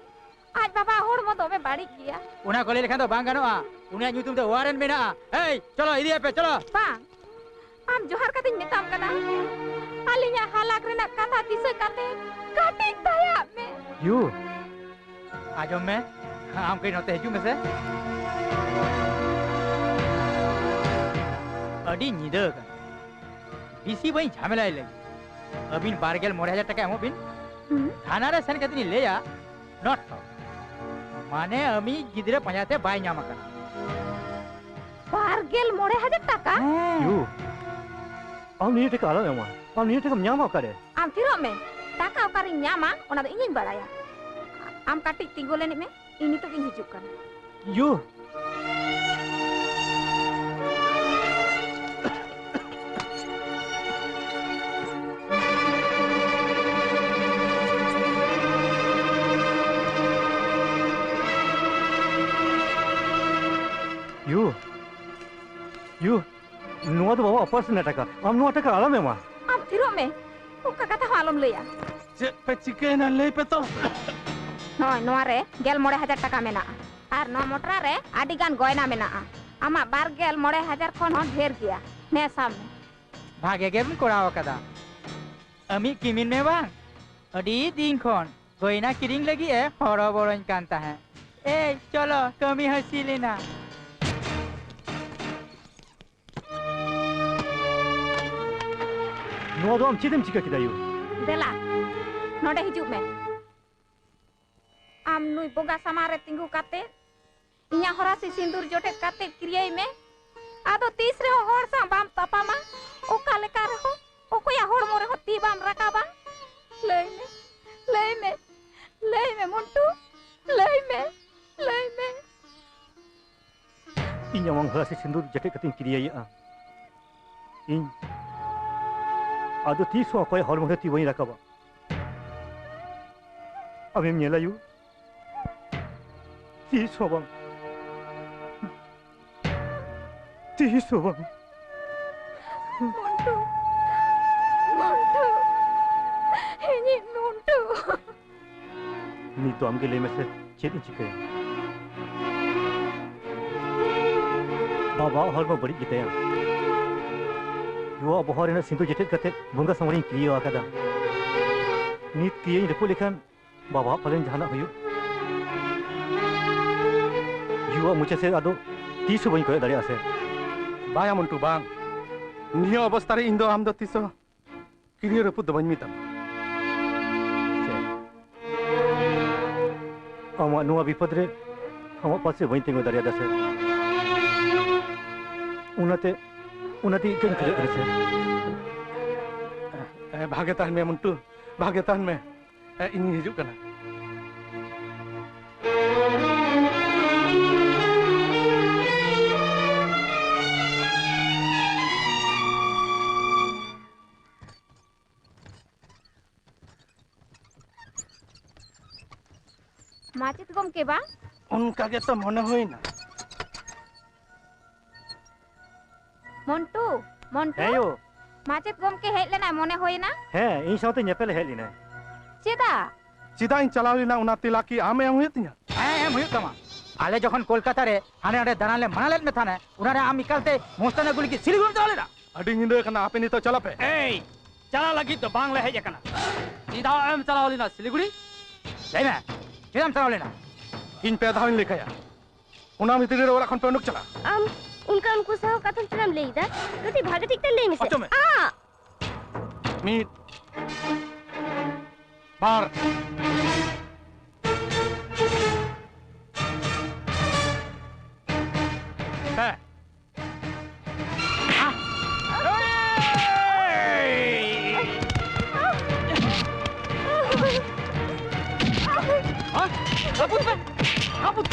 ᱟᱡ ᱵᱟᱵᱟ ᱦᱚᱲᱢᱚ ᱫᱚᱢᱮ ᱵᱟᱹᱲᱤᱡ ᱜᱮᱭᱟ᱾ ᱚᱱᱟ ᱠᱚ ᱞᱟᱹᱭ ᱞᱮᱠᱷᱟᱱ ᱫᱚ ᱵᱟᱝ ᱜᱟᱱᱚᱜᱼᱟ᱾ ᱩᱱᱤᱭᱟᱜ ᱧᱩᱛᱩᱢ ᱛᱮ ᱳᱣᱟᱨᱮᱱᱴ ᱢᱮᱱᱟᱜᱼᱟ᱾ ᱮᱭ, ᱪᱚᱞᱚ, ᱤᱫᱤᱭᱮᱯᱮ, ᱪᱚᱞᱚ᱾ ᱵᱟᱝ, ᱟᱢ ᱡᱚᱦᱟᱨ ᱠᱟᱛᱮᱧ ᱢᱮᱛᱟᱢ ᱠᱟᱱᱟ, ᱟᱹᱞᱤᱧᱟᱜ ᱦᱟᱞᱟᱠ ᱨᱮᱱᱟᱜ ᱠᱟᱛᱷᱟ ᱫᱤᱥᱟᱹ ᱠᱟᱛᱮ ᱠᱟᱹᱴᱤᱡ ᱫᱟᱭᱟᱜ ᱢᱮ᱾ ᱭᱩ, ᱟᱸᱡᱚᱢ ᱢᱮ, ᱟᱢ ᱠᱟᱹᱡ ᱱᱚᱛᱮ ᱦᱤᱡᱩᱜ ᱢᱮᱥᱮ᱾ ᱟᱹᱰᱤ ᱧᱤᱫᱟᱹ ᱟᱠᱟᱱᱟ, ᱵᱤᱥᱤ ᱵᱟᱹᱧ ᱡᱷᱟᱢᱮᱞᱟᱭ ᱞᱟᱹᱜᱤᱫ᱾ ᱟᱹᱵᱤᱱ ᱵᱟᱨ ᱜᱮᱞ ᱢᱚᱬᱮ ᱦᱟᱡᱟᱨ ᱴᱟᱠᱟ ᱮᱢᱚᱜ ᱵᱤᱱ᱾ ᱦᱩᱸ᱾ ᱛᱷᱟᱱᱟ ᱨᱮ ᱥᱮᱱ ᱠᱟᱛᱮ ᱞᱤᱧ ᱞᱟᱹᱭᱟ, not found᱾ ᱢᱟᱱᱮ ᱟᱹᱢᱤᱡ ᱜᱤᱫᱽᱨᱟᱹ ᱯᱟᱸᱡᱟ ᱛᱮ ᱵᱟᱭ ᱧᱟᱢ ᱟᱠᱟᱱᱟ᱾ ᱵᱟᱨ ᱜᱮᱞ ᱢᱚᱬᱮ ᱦᱟᱡᱟᱨ ᱴᱟᱠᱟ? ᱦᱮᱸ᱾ ᱭᱩ, ᱟᱢ ᱱᱤᱭᱟᱹ ᱴᱟᱠᱟ ᱟᱞᱚᱢ ᱮᱢᱟ᱾ ᱟᱢ ᱱᱤᱭᱟᱹ ᱴᱟᱠᱟᱢ ᱧᱟᱢᱟ ᱚᱠᱟᱨᱮ? ᱟᱢ ᱛᱷᱤᱨᱚᱜ ᱢᱮ᱾ ᱴᱟᱠᱟ ᱚᱠᱟᱨᱤᱧ ᱧᱟᱢᱟ, ᱚᱱᱟ ᱫᱚ ᱤᱧᱤᱧ ᱵᱟᱲᱟᱭᱟ᱾ ᱟᱢ ᱠᱟᱹᱴᱤᱡ ᱛᱤᱸᱜᱩ ᱞᱮᱱ ᱢᱮ, ᱤᱧ ᱱᱤᱛᱚᱜ ᱜᱤᱧ ᱦᱤᱡᱩᱜ ᱠᱟᱱᱟ᱾ ᱭᱩ᱾ ᱭᱩ, ᱭᱩ, ᱱᱚᱣᱟ ᱫᱚ ᱵᱟᱵᱟ ᱚᱯᱟᱨᱮᱥᱚᱱ ᱨᱮᱱᱟᱜ ᱴᱟᱠᱟ᱾ ᱟᱢ ᱱᱚᱣᱟ ᱴᱟᱠᱟ ᱟᱞᱚᱢ ᱮᱢᱟ᱾ ᱟᱢ ᱛᱷᱤᱨᱚᱜ ᱢᱮ, ᱚᱱᱠᱟ ᱠᱟᱛᱷᱟ ᱦᱚᱸ ᱟᱞᱚᱢ ᱞᱟᱹᱭᱟ᱾ ᱪᱮᱫ ᱯᱮ ᱪᱤᱠᱟᱹᱭᱮᱱᱟ ᱞᱟᱹᱭ ᱯᱮ ᱛᱚ? ᱱᱚᱜᱼᱚᱭ ᱱᱚᱣᱟ ᱨᱮ ᱜᱮᱞ ᱢᱚᱬᱮ ᱦᱟᱡᱟᱨ ᱴᱟᱠᱟ ᱢᱮᱱᱟᱜᱼᱟ᱾ ᱟᱨ ᱱᱚᱣᱟ ᱢᱚᱴᱨᱟ ᱨᱮ ᱟᱹᱰᱤ ᱜᱟᱱ ᱜᱚᱭᱱᱟ ᱢᱮᱱᱟᱜᱼᱟ᱾ ᱟᱢᱟᱜ ᱵᱟᱨ ᱜᱮᱞ ᱢᱚᱬᱮ ᱦᱟᱡᱟᱨ ᱠᱷᱚᱱ ᱦᱚᱸ ᱰᱷᱮᱨ ᱜᱮᱭᱟ᱾ ᱱᱮ, ᱥᱟᱵ ᱢᱮ᱾ ᱵᱷᱟᱜᱮ ᱜᱮᱢ ᱠᱚᱨᱟᱣ ᱟᱠᱟᱫᱟ᱾ ᱟᱢᱤᱡ ᱠᱤᱢᱤᱱ ᱢᱮ ᱵᱟᱝ, ᱟᱹᱰᱤ ᱫᱤᱱ ᱠᱷᱚᱱ ᱜᱚᱭᱱᱟ ᱠᱤᱨᱤᱧ ᱞᱟᱹᱜᱤᱫ ᱮ ᱦᱚᱨᱚᱵᱚᱨᱚᱧ ᱠᱟᱱ ᱛᱟᱦᱮᱸᱫ᱾ ᱮᱭ, ᱪᱚᱞᱚ, ᱠᱟᱹᱢᱤ ᱦᱟᱹᱥᱤᱞ ᱮᱱᱟ᱾ ᱱᱚᱣᱟ ᱫᱚ ᱟᱢ ᱪᱮᱫ ᱮᱢ ᱪᱤᱠᱟᱹ ᱠᱮᱫᱟ, ᱭᱩ? ᱫᱮᱞᱟ, ᱱᱚᱰᱮ ᱦᱤᱡᱩᱜ ᱢᱮ᱾ ᱟᱢ ᱱᱩᱭ ᱵᱚᱸᱜᱟ ᱥᱟᱢᱟᱝ ᱨᱮ ᱛᱤᱸᱜᱩ ᱠᱟᱛᱮ, ᱤᱧᱟᱜ ᱦᱚᱨᱟᱥᱤ ᱥᱤᱸᱫᱩᱨ ᱡᱚᱴᱮᱫ ᱠᱟᱛᱮ ᱠᱤᱨᱤᱭᱟᱹᱭ ᱢᱮ᱾ ᱟᱫᱚ ᱛᱤᱥ ᱨᱮᱦᱚᱸ ᱦᱚᱲ ᱥᱟᱶ ᱵᱟᱢ ᱛᱟᱯᱟᱢᱟ, ᱚᱠᱟ ᱞᱮᱠᱟ ᱨᱮᱦᱚᱸ ᱚᱠᱚᱭᱟᱜ ᱦᱚᱲᱢᱚ ᱨᱮᱦᱚᱸ ᱛᱤ ᱵᱟᱢ ᱨᱟᱠᱟᱵᱟ᱾ ᱞᱟᱹᱭ ᱢᱮ, ᱞᱟᱹᱭ ᱢᱮ, ᱞᱟᱹᱭ ᱢᱮ ᱢᱚᱱᱴᱩ, ᱞᱟᱹᱭ ᱢᱮ, ᱞᱟᱹᱭ ᱢᱮ᱾ ᱤᱧ ᱟᱢᱟᱝ ᱦᱚᱨᱟᱥᱤ ᱥᱤᱸᱫᱩᱨ ᱡᱚᱴᱮᱫ ᱠᱟᱛᱮᱧ ᱠᱤᱨᱤᱭᱟᱹᱭᱮᱫᱼᱟ᱾ ᱤᱧ ᱟᱫᱚ ᱛᱤᱥ ᱦᱚᱸ ᱚᱠᱚᱭ ᱦᱚᱲᱢᱚ ᱨᱮ ᱛᱤ ᱵᱟᱹᱧ ᱨᱟᱠᱟᱵᱟ᱾ ᱟᱢᱮᱢ ᱧᱮᱞᱟ ᱭᱩ, ᱛᱤᱥ ᱦᱚᱸ ᱵᱟᱝ, ᱛᱤᱥ ᱦᱚᱸ ᱵᱟᱝ᱾ ᱢᱚᱱᱴᱩ, ᱢᱚᱱᱴᱩ, ᱤᱧᱤᱡ ᱢᱚᱱᱴᱩ᱾ ᱱᱤᱛ ᱫᱚ ᱟᱢᱜᱮ ᱞᱟᱹᱭ ᱢᱮᱥᱮ, ᱪᱮᱫ ᱤᱧ ᱪᱤᱠᱟᱹᱭᱟ? ᱵᱟᱵᱟᱣᱟᱜ ᱦᱚᱲᱢᱚ ᱵᱟᱹᱲᱤᱡ ᱜᱮᱛᱟᱭᱟ᱾ ᱭᱩᱣᱟᱜ ᱵᱚᱦᱚᱜ ᱨᱮᱱᱟᱜ ᱥᱤᱸᱫᱩᱨ ᱡᱚᱴᱮᱫ ᱠᱟᱛᱮ ᱵᱚᱸᱜᱟ ᱥᱟᱢᱟᱝ ᱨᱤᱧ ᱠᱤᱨᱤᱭᱟᱹᱣ ᱟᱠᱟᱫᱟ᱾ ᱱᱤᱛ ᱛᱤᱭᱟᱹᱧ ᱨᱟᱹᱯᱩᱫ ᱞᱮᱠᱷᱟᱱ ᱵᱟᱵᱟᱣᱟᱜ ᱯᱟᱞᱮᱱ ᱡᱟᱦᱟᱱᱟᱜ ᱦᱩᱭᱩᱜ᱾ ᱭᱩᱣᱟᱜ ᱢᱚᱪᱟ ᱥᱮᱫ ᱟᱫᱚ ᱛᱤᱥ ᱦᱚᱸ ᱵᱟᱹᱧ ᱠᱚᱭᱚᱜ ᱫᱟᱲᱮᱭᱟᱜᱼᱟ ᱥᱮ᱾ ᱵᱟᱝᱟ ᱢᱚᱱᱴᱩ, ᱵᱟᱝ᱾ ᱱᱤᱭᱟᱹ ᱚᱵᱚᱥᱛᱟ ᱨᱮ ᱤᱧ ᱫᱚ ᱟᱢ ᱫᱚ ᱛᱤᱥ ᱦᱚᱸ ᱠᱤᱨᱤᱭᱟᱹ ᱨᱟᱹᱯᱩᱫ ᱫᱚ ᱵᱟᱹᱧ ᱢᱮᱛᱟᱢᱟ᱾ ᱪᱮᱫ? ᱟᱢᱟᱜ ᱱᱚᱣᱟ ᱵᱤᱯᱚᱫ ᱨᱮ ᱟᱢᱟᱜ ᱯᱟᱥᱮ ᱵᱟᱹᱧ ᱛᱤᱸᱜᱩ ᱫᱟᱲᱮᱭᱟᱫᱟ ᱥᱮ᱾ ᱚᱱᱟᱛᱮ, ᱚᱱᱟᱛᱮ ᱤᱠᱟᱹᱧ ᱠᱷᱚᱡᱚᱜ ᱠᱟᱱᱟ ᱥᱮ᱾ ᱮ, ᱵᱷᱟᱜᱮ ᱛᱟᱦᱮᱱ ᱢᱮ ᱢᱚᱱᱴᱩ, ᱵᱷᱟᱜᱮ ᱛᱟᱦᱮᱱ ᱢᱮ᱾ ᱮ, ᱤᱧᱤᱧ ᱦᱤᱡᱩᱜ ᱠᱟᱱᱟ᱾ ᱢᱟᱪᱮᱫ ᱜᱚᱢᱠᱮ ᱵᱟᱝ? ᱚᱱᱠᱟ ᱜᱮᱛᱚ ᱢᱚᱱᱮ ᱦᱩᱭᱱᱟ᱾ ᱢᱚᱱᱴᱩ, ᱢᱚᱱᱴᱩ᱾ ᱦᱮᱸ ᱭᱳ᱾ ᱢᱟᱪᱮᱫ ᱜᱚᱢᱠᱮ ᱦᱮᱡ ᱞᱮᱱᱟᱭ ᱢᱚᱱᱮ ᱦᱩᱭᱱᱟ᱾ ᱦᱮᱸ, ᱤᱧ ᱥᱟᱶᱛᱮ ᱧᱮᱯᱮᱞ ᱦᱮᱡ ᱞᱮᱱᱟᱭ᱾ ᱪᱮᱫᱟᱜ? ᱪᱮᱫᱟᱜ ᱤᱧ ᱪᱟᱞᱟᱣ ᱞᱮᱱᱟ, ᱚᱱᱟ ᱛᱮᱞᱟ ᱠᱤ ᱟᱢ ᱮᱢ ᱦᱩᱭᱩᱜ ᱛᱤᱧᱟ? ᱦᱮᱸ, ᱮᱢ ᱦᱩᱭᱩᱜ ᱛᱟᱢᱟ᱾ ᱟᱞᱮ ᱡᱚᱠᱷᱚᱱ ᱠᱳᱞᱠᱟᱛᱟ ᱨᱮ ᱦᱟᱸᱰᱮ ᱱᱟᱸᱰᱮ ᱫᱟᱬᱟᱱ ᱞᱮ ᱢᱟᱱᱟ ᱞᱮᱫ ᱢᱮ ᱛᱟᱦᱮᱸᱱᱟ, ᱚᱱᱟ ᱨᱮ ᱟᱢ ᱮᱠᱟᱞ ᱛᱮ ᱢᱚᱥᱛᱟᱱ ᱟᱹᱜᱩ ᱞᱟᱹᱜᱤᱫ ᱥᱤᱞᱤᱜᱩᱲᱤᱢ ᱪᱟᱞᱟᱣ ᱞᱮᱱᱟ? ᱟᱹᱰᱤ ᱧᱤᱫᱟᱹ ᱠᱟᱱᱟ, ᱟᱯᱮ ᱱᱤᱛᱚᱜ ᱪᱟᱞᱟᱜ ᱯᱮ᱾ ᱮᱭ, ᱪᱟᱞᱟᱣ ᱞᱟᱹᱜᱤᱫ ᱫᱚ ᱵᱟᱝ ᱞᱮ ᱦᱮᱡ ᱟᱠᱟᱱᱟ᱾ ᱪᱮᱫᱟᱜ ᱮᱢ ᱪᱟᱞᱟᱣ ᱞᱮᱱᱟ ᱥᱤᱞᱤᱜᱩᱲᱤ? ᱞᱟᱹᱭ ᱢᱮ, ᱪᱮᱫᱟᱜ ᱮᱢ ᱪᱟᱞᱟᱣ ᱞᱮᱱᱟ? ᱤᱧ ᱯᱮ ᱫᱷᱟᱣ ᱤᱧ ᱞᱮᱠᱷᱟᱭᱟ, ᱚᱱᱟ ᱵᱷᱤᱛᱨᱤ ᱨᱮ ᱚᱲᱟᱜ ᱠᱷᱚᱱ ᱯᱮ ᱩᱰᱩᱠ ᱪᱟᱞᱟᱜᱼᱟ᱾ ᱟᱢ ᱚᱱᱠᱟ ᱩᱱᱠᱩ ᱥᱟᱶ ᱠᱟᱛᱷᱟᱢ ᱪᱮᱫᱟᱜ ᱮᱢ ᱞᱟᱹᱭ ᱮᱫᱟ? ᱠᱟᱹᱴᱤᱡ ᱵᱷᱟᱜᱮ ᱴᱷᱤᱠ ᱛᱮ ᱞᱟᱹᱭ ᱢᱮᱥᱮ᱾ ᱚᱪᱚᱜ ᱢᱮ᱾ ᱟ! ᱢᱤᱫ, ᱵᱟᱨ, ᱯᱮ᱾ ᱦᱟᱹᱯᱩᱫ ᱯᱮ! ᱦᱟᱹᱯᱩᱫ!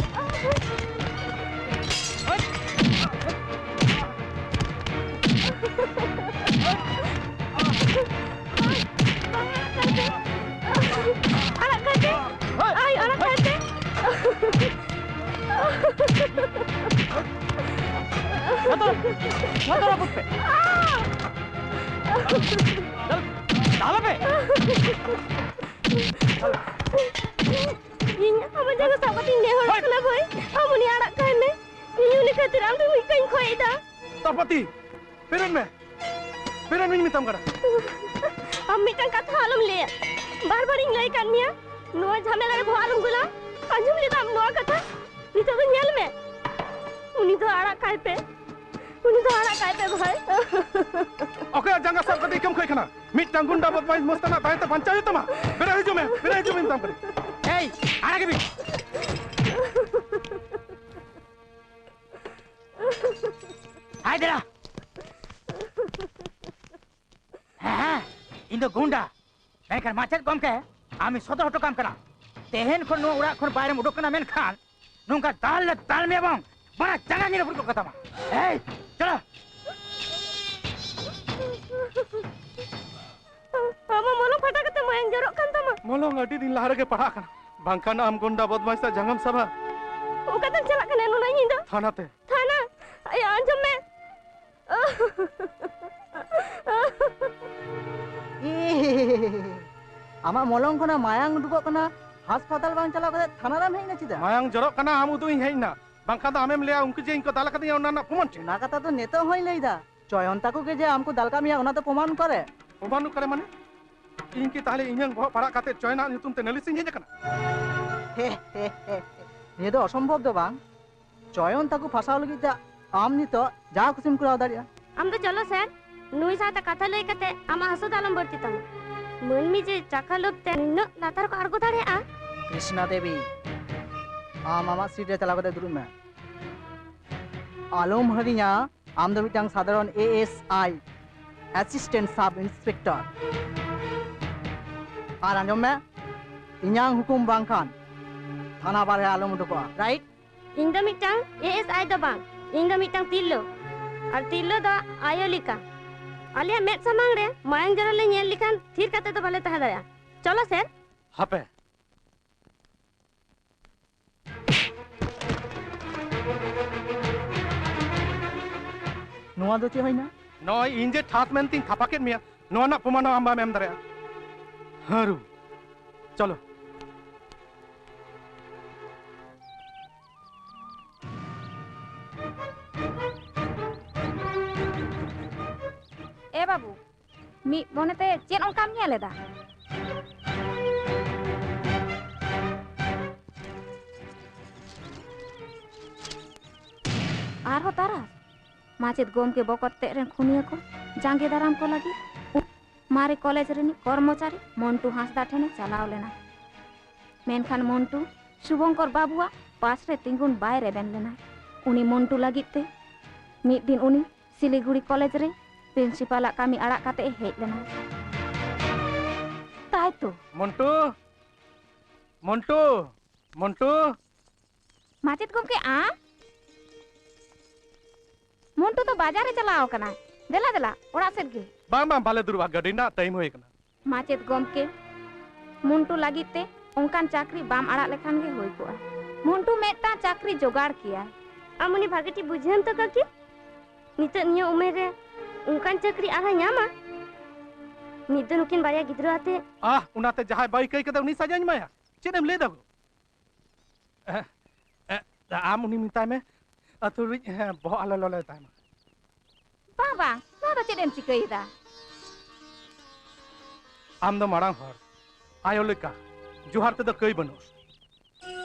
ᱱᱚᱣᱟ ᱫᱚ ᱨᱟᱹᱯᱩᱫ ᱯᱮ᱾ ᱫᱟᱞ, ᱫᱟᱞ ᱯᱮ᱾ ᱤᱧ ᱟᱢᱟᱜ ᱡᱟᱸᱜᱟ ᱥᱟᱵ ᱠᱟᱛᱮᱧ ᱱᱮᱦᱚᱨᱚᱜ ᱦᱳᱭ᱾ ᱠᱟᱱᱟ ᱵᱷᱟᱹᱭ, ᱟᱢ ᱩᱱᱤ ᱟᱲᱟᱜ ᱠᱟᱭ ᱢᱮ᱾ ᱤᱧ ᱩᱱᱤ ᱠᱷᱟᱹᱛᱤᱨ ᱟᱢ ᱴᱷᱮᱱ ᱢᱤᱫ ᱠᱟᱹᱧ ᱠᱷᱚᱭ ᱮᱫᱟ᱾ ᱛᱟᱯᱟᱛᱤ, ᱯᱮᱨᱮᱱ ᱢᱮ, ᱯᱮᱨᱮᱱ ᱢᱮᱧ ᱢᱮᱛᱟᱢ ᱠᱟᱱᱟ᱾ ᱟᱢ ᱢᱤᱫᱴᱟᱝ ᱠᱟᱛᱷᱟ ᱟᱞᱚᱢ ᱞᱟᱹᱭᱟ, ᱵᱟᱨ ᱵᱟᱨᱤᱧ ᱞᱟᱹᱭ ᱠᱟᱫ ᱢᱮᱭᱟ, ᱱᱚᱣᱟ ᱡᱷᱟᱢᱮᱞᱟ ᱨᱮ ᱵᱚᱦᱚᱜ ᱟᱞᱚᱢ ᱜᱩᱞᱟ᱾ ᱟᱸᱡᱚᱢ ᱞᱮᱫᱟᱢ ᱱᱚᱣᱟ ᱠᱟᱛᱷᱟ? ᱱᱤᱛᱚᱜ ᱫᱚ ᱧᱮᱞ ᱢᱮ, ᱩᱱᱤ ᱫᱚ ᱟᱲᱟᱜ ᱠᱟᱭ ᱯᱮ, ᱩᱱᱤ ᱫᱚ ᱟᱲᱟᱜ ᱠᱟᱭ ᱯᱮ ᱵᱷᱟᱭ᱾ ᱚᱠᱚᱭᱟᱜ ᱡᱟᱸᱜᱟ ᱥᱟᱵ ᱠᱟᱛᱮ ᱤᱠᱟᱹᱢ ᱠᱷᱚᱭ ᱠᱟᱱᱟ? ᱢᱤᱫᱴᱟᱝ ᱜᱩᱱᱰᱟ ᱵᱚᱫᱢᱟᱭᱤᱥ ᱢᱚᱥᱛᱟᱱᱟᱜ ᱫᱟᱭ ᱛᱮ ᱵᱟᱧᱪᱟᱣ ᱦᱩᱭᱩᱜ ᱛᱟᱢᱟ᱾ ᱵᱮᱨᱮᱫ ᱦᱤᱡᱩᱜ ᱢᱮ, ᱵᱮᱨᱮᱫ ᱦᱤᱡᱩᱜ ᱢᱮ ᱢᱮᱛᱟᱢ ᱠᱟᱹᱱᱟᱹᱧ᱾ ᱮᱭ, ᱟᱲᱟᱜ ᱜᱮᱵᱤᱱ᱾ ᱦᱟᱭ ᱫᱮᱞᱟ᱾ ᱦᱮᱸ, ᱦᱮᱸ, ᱤᱧ ᱫᱚ ᱜᱩᱱᱰᱟ, ᱢᱮᱱᱠᱷᱟᱱ ᱢᱟᱪᱮᱫ ᱜᱚᱢᱠᱮ, ᱟᱢᱤᱧ ᱥᱚᱫᱚᱨ ᱦᱚᱴᱚ ᱠᱟᱢ ᱠᱟᱱᱟ᱾ ᱛᱮᱦᱮᱧ ᱠᱷᱚᱱ ᱱᱚᱣᱟ ᱚᱲᱟᱜ ᱠᱷᱚᱱ ᱵᱟᱭᱨᱮᱢ ᱩᱰᱩᱠ ᱠᱟᱱᱟ, ᱢᱮᱱᱠᱷᱟᱱ ᱱᱚᱝᱠᱟ ᱫᱟᱞ ᱞᱮ ᱫᱟᱞ ᱢᱮᱭᱟ ᱵᱟᱝ, ᱵᱟᱲᱟ ᱡᱟᱸᱜᱟ ᱜᱮ ᱨᱟᱹᱯᱩᱫ ᱜᱚᱫ ᱠᱟᱛᱟᱢᱟ᱾ ᱮᱭ, ᱪᱚᱞᱚ᱾ ᱟᱢᱟᱜ ᱢᱚᱞᱚᱝ ᱯᱷᱟᱴᱟ ᱠᱟᱛᱮ ᱢᱟᱭᱟᱝ ᱡᱚᱨᱚᱜ ᱠᱟᱱ ᱛᱟᱢᱟ᱾ ᱢᱚᱞᱚᱝ ᱟᱹᱰᱤ ᱫᱤᱱ ᱞᱟᱦᱟ ᱨᱮᱜᱮ ᱯᱟᱲᱟᱜ ᱠᱟᱱᱟ, ᱵᱟᱝᱠᱷᱟᱱ ᱟᱢ ᱜᱩᱱᱰᱟ ᱵᱚᱫᱢᱟᱭᱤᱥᱟᱜ ᱡᱟᱸᱜᱟᱢ ᱥᱟᱵᱟ᱾ ᱚᱠᱟᱛᱮᱢ ᱪᱟᱞᱟᱜ ᱠᱟᱱᱟ ᱱᱩᱱᱟᱹᱜ ᱧᱤᱫᱟᱹ? ᱛᱷᱟᱱᱟ ᱛᱮ᱾ ᱛᱷᱟᱱᱟ? ᱟᱭᱳ, ᱟᱸᱡᱚᱢ ᱢᱮ᱾ ᱟᱢᱟᱜ ᱢᱚᱞᱚᱝ ᱠᱷᱚᱱᱟᱜ ᱢᱟᱭᱟᱝ ᱩᱰᱩᱠᱚᱜ ᱠᱟᱱᱟ, ᱦᱟᱥᱯᱟᱛᱟᱞ ᱵᱟᱝ ᱪᱟᱞᱟᱣ ᱠᱟᱛᱮ ᱛᱷᱟᱱᱟ ᱨᱮᱢ ᱦᱮᱡ ᱮᱱᱟ ᱪᱮᱫᱟᱜ? ᱢᱟᱭᱟᱝ ᱡᱚᱨᱚᱜ ᱠᱟᱱᱟ, ᱟᱢ ᱩᱫᱩᱜ ᱤᱧ ᱦᱮᱡ ᱮᱱᱟ, ᱵᱟᱝᱠᱷᱟᱱ ᱫᱚ ᱟᱢᱮᱢ ᱞᱟᱹᱭᱟ ᱩᱱᱠᱩ ᱡᱮ ᱤᱧ ᱠᱚ ᱫᱟᱞ ᱟᱠᱟᱫᱤᱧᱟ, ᱚᱱᱟ ᱨᱮᱱᱟᱜ ᱯᱨᱚᱢᱟᱱ ᱪᱮᱫ? ᱚᱱᱟ ᱠᱟᱛᱷᱟ ᱫᱚ ᱱᱤᱛᱚᱜ ᱦᱚᱸᱧ ᱞᱟᱹᱭ ᱮᱫᱟ, ᱪᱚᱭᱚᱱ ᱛᱟᱠᱚ ᱜᱮ ᱡᱮ ᱟᱢ ᱠᱚ ᱫᱟᱞ ᱠᱟᱫ ᱢᱮᱭᱟ, ᱚᱱᱟ ᱫᱚ ᱯᱨᱚᱢᱟᱱ ᱚᱠᱟᱨᱮ? ᱯᱨᱚᱢᱟᱱ ᱚᱠᱟᱨᱮ ᱢᱟᱱᱮ? ᱤᱧ ᱠᱤ ᱛᱟᱦᱞᱮ ᱤᱧᱟᱹᱝ ᱵᱚᱦᱚᱜ ᱯᱟᱲᱟᱜ ᱠᱟᱛᱮ ᱪᱚᱭᱚᱱᱟᱜ ᱧᱩᱛᱩᱢ ᱛᱮ ᱱᱟᱹᱞᱤᱥ ᱤᱧ ᱦᱮᱡ ᱟᱠᱟᱱᱟ? ᱱᱤᱭᱟᱹ ᱫᱚ ᱚᱥᱚᱢᱵᱷᱚᱵ ᱫᱚ ᱵᱟᱝ, ᱪᱚᱭᱚᱱ ᱛᱟᱠᱚ ᱯᱷᱟᱥᱟᱣ ᱞᱟᱹᱜᱤᱫ ᱛᱮ ᱟᱢ ᱱᱤᱛᱚᱜ ᱡᱟ ᱠᱩᱥᱤᱢ ᱠᱚᱨᱟᱣ ᱫᱟᱲᱮᱭᱟᱜᱼᱟ᱾ ᱟᱢ ᱫᱚ ᱪᱚᱞᱚ ᱥᱮᱨ, ᱱᱩᱭ ᱥᱟᱶᱛᱮ ᱠᱟᱛᱷᱟ ᱞᱟᱹᱭ ᱠᱟᱛᱮ ᱟᱢᱟᱜ ᱦᱟᱹᱥᱩ ᱫᱚ ᱟᱞᱚᱢ ᱵᱟᱹᱲᱛᱤ ᱛᱟᱢᱟ᱾ ᱢᱟᱹᱱᱢᱤ ᱡᱮ ᱪᱟᱠᱷᱟ ᱞᱳᱵᱷ ᱛᱮ ᱱᱩᱱᱟᱹᱜ ᱞᱟᱛᱟᱨ ᱠᱚ ᱟᱬᱜᱚ ᱫᱟᱲᱮᱭᱟᱜᱼᱟ᱾ ᱠᱨᱤᱥᱱᱟ ᱫᱮᱵᱤ, ᱟᱢ ᱟᱢᱟᱜ ᱥᱤᱴ ᱨᱮ ᱪᱟᱞᱟᱣ ᱠᱟᱛᱮ ᱫᱩᱲᱩᱵ ᱢᱮ᱾ ᱟᱞᱚᱢ ᱦᱤᱲᱤᱧᱟ, ᱟᱢ ᱫᱚ ᱢᱤᱫᱴᱟᱝ ᱥᱟᱫᱷᱟᱨᱚᱱ ᱮ ᱮᱥ ᱟᱭ, ᱮᱥᱤᱥᱴᱮᱱᱴ ᱥᱟᱵ ᱤᱱᱥᱯᱮᱠᱴᱚᱨ᱾ ᱟᱨ ᱟᱸᱡᱚᱢ ᱢᱮ, ᱤᱧᱟᱝ ᱦᱩᱠᱩᱢ ᱵᱟᱝᱠᱷᱟᱱ ᱛᱷᱟᱱᱟ ᱵᱟᱨᱦᱮ ᱟᱞᱚᱢ ᱩᱰᱩᱠᱚᱜᱼᱟ, ᱨᱟᱭᱤᱴ? ᱤᱧ ᱫᱚ ᱢᱤᱫᱴᱟᱝ ᱮ ᱮᱥ ᱟᱭ ᱫᱚ ᱵᱟᱝ, ᱤᱧ ᱫᱚ ᱢᱤᱫᱴᱟᱝ ᱛᱤᱨᱞᱟᱹ᱾ ᱟᱨ ᱛᱤᱨᱞᱟᱹ ᱫᱚ ᱟᱭᱳ ᱞᱮᱠᱟ᱾ ᱟᱞᱮᱭᱟᱜ ᱢᱮᱫ ᱥᱟᱢᱟᱝ ᱨᱮ ᱢᱟᱭᱟᱝ ᱡᱚᱨᱚ ᱞᱮ ᱧᱮᱞ ᱞᱮᱠᱷᱟᱱ ᱛᱷᱤᱨ ᱠᱟᱛᱮ ᱫᱚ ᱵᱟᱞᱮ ᱛᱟᱦᱮᱸ ᱫᱟᱲᱮᱭᱟᱜᱼᱟ᱾ ᱪᱚᱞᱚ ᱥᱮᱨ᱾ ᱦᱟᱯᱮ, ᱱᱚᱣᱟ ᱫᱚ ᱪᱮᱫ ᱦᱩᱭᱱᱟ? ᱱᱚᱜᱼᱚᱭ ᱤᱧ ᱡᱮ ᱴᱷᱟᱥ ᱢᱮᱱᱛᱤᱧ ᱛᱷᱟᱯᱟ ᱠᱮᱫ ᱢᱮᱭᱟ, ᱱᱚᱣᱟ ᱨᱮᱱᱟᱜ ᱯᱨᱚᱢᱟᱱ ᱦᱚᱸ ᱟᱢ ᱵᱟᱢ ᱮᱢ ᱫᱟᱲᱮᱭᱟᱜᱼᱟ᱾ ᱦᱟᱹᱨᱩ, ᱪᱚᱞᱚ᱾ ᱮ ᱵᱟᱹᱵᱩ, ᱢᱤᱫ ᱢᱚᱱᱮᱛᱮ ᱪᱮᱫ ᱚᱱᱠᱟᱢ ᱧᱮᱞ ᱮᱫᱟ? ᱟᱨᱦᱚᱸ ᱛᱟᱨᱟᱥ? ᱢᱟᱪᱮᱫ ᱜᱚᱢᱠᱮ ᱵᱚᱠᱚᱛ ᱛᱮᱫ ᱨᱮᱱ ᱠᱷᱩᱱᱤᱭᱟᱹ ᱠᱚ ᱡᱟᱸᱜᱮ ᱫᱟᱨᱟᱢ ᱠᱚ ᱞᱟᱹᱜᱤᱫ ᱩᱱᱤ ᱢᱟᱨᱮ ᱠᱚᱞᱮᱡᱽ ᱨᱤᱱᱤᱡ ᱠᱚᱨᱢᱚᱪᱟᱨᱤ ᱢᱚᱱᱴᱩ ᱦᱟᱸᱥᱫᱟ ᱴᱷᱮᱱᱮ ᱪᱟᱞᱟᱣ ᱞᱮᱱᱟ᱾ ᱢᱮᱱᱠᱷᱟᱱ ᱢᱚᱱᱴᱩ ᱥᱩᱵᱚᱝᱠᱚᱨ ᱵᱟᱹᱵᱩᱣᱟᱜ ᱯᱟᱥ ᱨᱮ ᱛᱤᱸᱜᱩᱱ ᱵᱟᱭ ᱨᱮᱵᱮᱱ ᱞᱮᱱᱟ᱾ ᱩᱱᱤ ᱢᱚᱱᱴᱩ ᱞᱟᱹᱜᱤᱫ ᱛᱮ ᱢᱤᱫ ᱫᱤᱱ ᱩᱱᱤ ᱥᱤᱞᱤᱜᱩᱲᱤ ᱠᱚᱞᱮᱡᱽ ᱨᱮ ᱯᱨᱤᱱᱥᱤᱯᱟᱞᱟᱜ ᱠᱟᱹᱢᱤ ᱟᱲᱟᱜ ᱠᱟᱛᱮ ᱮ ᱦᱮᱡ ᱞᱮᱱᱟ᱾ ᱛᱟᱭ ᱛᱚ᱾ ᱢᱚᱱᱴᱩ! ᱢᱚᱱᱴᱩ! ᱢᱚᱱᱴᱩ! ᱢᱟᱪᱮᱫ ᱜᱚᱢᱠᱮ, ᱟᱢ? ᱢᱚᱱᱴᱩ ᱫᱚ ᱵᱟᱡᱟᱨ ᱮ ᱪᱟᱞᱟᱣ ᱟᱠᱟᱱᱟᱭ᱾ ᱫᱮᱞᱟ, ᱫᱮᱞᱟ, ᱚᱲᱟᱜ ᱥᱮᱫ ᱜᱮ᱾ ᱵᱟᱝ, ᱵᱟᱝ, ᱵᱟᱞᱮ ᱫᱩᱲᱩᱵᱼᱟ, ᱜᱟᱹᱰᱤ ᱨᱮᱱᱟᱜ ᱴᱟᱭᱤᱢ ᱦᱩᱭ ᱟᱠᱟᱱᱟ᱾ ᱢᱟᱪᱮᱫ ᱜᱚᱢᱠᱮ, ᱢᱚᱱᱴᱩ ᱞᱟᱹᱜᱤᱫ ᱛᱮ ᱚᱱᱠᱟᱱ ᱪᱟᱹᱠᱨᱤ ᱵᱟᱢ ᱟᱲᱟᱜ ᱞᱮᱠᱷᱟᱱ ᱜᱮ ᱦᱩᱭ ᱠᱚᱜᱼᱟ᱾ ᱢᱚᱱᱴᱩ ᱢᱤᱫᱴᱟᱝ ᱪᱟᱹᱠᱨᱤ ᱡᱚᱜᱟᱲ ᱠᱮᱭᱟᱭ᱾ ᱟᱢ ᱩᱱᱤ ᱵᱷᱟᱜᱮ ᱴᱷᱤᱠ ᱵᱩᱡᱷᱟᱹᱣᱮᱢ ᱛᱚ ᱠᱟᱹᱠᱤ? ᱱᱤᱛᱚᱜ ᱱᱤᱭᱟᱹ ᱩᱢᱮᱨ ᱨᱮ ᱚᱱᱠᱟᱱ ᱪᱟᱹᱠᱨᱤ ᱟᱨᱦᱚᱸᱭ ᱧᱟᱢᱟ? ᱢᱤᱫ ᱫᱚ ᱱᱩᱠᱤᱱ ᱵᱟᱨᱭᱟ ᱜᱤᱫᱽᱨᱟᱹ ᱟᱛᱮ᱾ ᱟᱦ, ᱚᱱᱟᱛᱮ ᱡᱟᱦᱟᱸᱭ ᱵᱟᱭ ᱟᱹᱭᱠᱟᱹᱭ ᱠᱟᱫᱟ ᱩᱱᱤ ᱥᱟᱡᱟᱧ ᱮᱢᱟᱭᱟ? ᱪᱮᱫ ᱮᱢ ᱞᱟᱹᱭ ᱫᱟ ᱜᱚ? ᱮ, ᱮ, ᱟᱢ ᱩᱱᱤ ᱢᱮᱛᱟᱭ ᱢᱮ, ᱟᱹᱛᱩ ᱨᱤᱡ, ᱦᱮᱸ, ᱵᱚᱦᱚᱜ ᱟᱞᱚ ᱞᱚᱞᱚᱭ ᱛᱟᱭ ᱢᱟ᱾ ᱵᱟᱝ, ᱵᱟᱝ, ᱱᱚᱣᱟ ᱫᱚ ᱪᱮᱫ ᱮᱢ ᱪᱤᱠᱟᱹᱭᱮᱫᱟ? ᱟᱢ ᱫᱚ ᱢᱟᱲᱟᱝ ᱦᱚᱲ, ᱟᱭᱳ ᱞᱮᱠᱟ, ᱡᱚᱦᱟᱨ ᱛᱮᱫᱚ ᱠᱟᱹᱭ ᱵᱟᱹᱱᱩᱜ᱾